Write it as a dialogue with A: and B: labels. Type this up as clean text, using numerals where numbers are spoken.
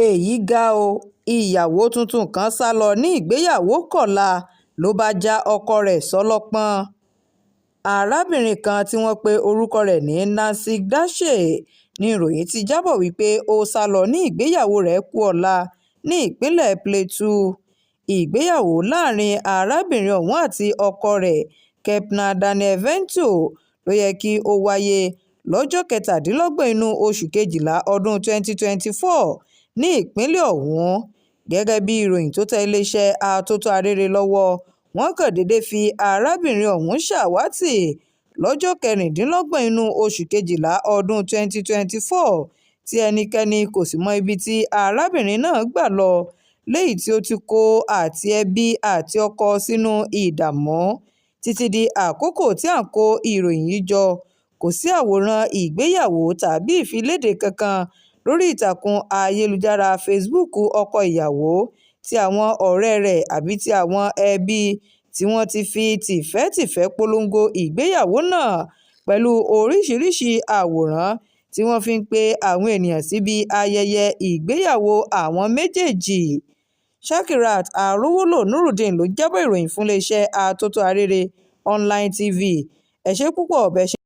A: Èyí ga o, ìyàwó tuntun kan sá lọ ní ìgbéyàwó kọlá ló bá já ọkọ rẹ̀ sọ́lọ́pọ́n. Arábìnrin kan tí wọ́n pe orúkọ rẹ̀ ní Nancy Dásè ní ìròyìn ti jábọ̀ wípé ó sá lọ ní ìgbéyàwó rẹ̀ kù ọ̀la ní ìpínlẹ̀ Plateau. Ìgbéyàwó láàrin arábìnrin ọ̀hún àti ọkọ rẹ̀, Kepner Daniel Ventura, ló yẹ kí ó wáyé lọ́jọ́ 27 inú oṣù kejìlá ọdún 2024 ní ìpínlẹ̀ ọ̀hún. Gẹ́gẹ́ bí ìròyìn tó tẹ iléeṣẹ́ Atótó Arére lọ́wọ́, wọ́n kàn déédé fi arábìnrin ọ̀hún ṣàwátì lọ́jọ́ 26 inú oṣù kejìlá ọdún 2024 tí ẹnikẹ́ni kò sì mọ ibi tí arábìnrin náà gbà lọ, léyìí tí ó ti kó àti ẹbí àti ọkọ sínú ìdààmú. Títí di àkókò tí à ń kó ìròyìn yìí jọ, kò sí àwòrán ìgbéyàwó tàbí ìfiléde kankan lórí ìtàkùn ayélujára Facebook ọkọ ìyàwó, tí àwọn ọ̀rẹ́ rẹ̀ àbí tí àwọn ẹbí tí wọ́n ti fi tìfẹ́tìfẹ́ polongo ìgbéyàwó náà pẹ̀lú oríṣiríṣi àwòrán tí wọ́n fi ń pe àwọn ènìyàn síbi ayẹyẹ ìgbéyàwó àwọn méjèèjì. Shakirat Arówólò Nurudeen ló jábọ̀ ìròyìn fún iléeṣẹ́ Atótó Arére Online TV. Ẹ ṣé púpọ̀ bẹ́ẹ̀ ṣe.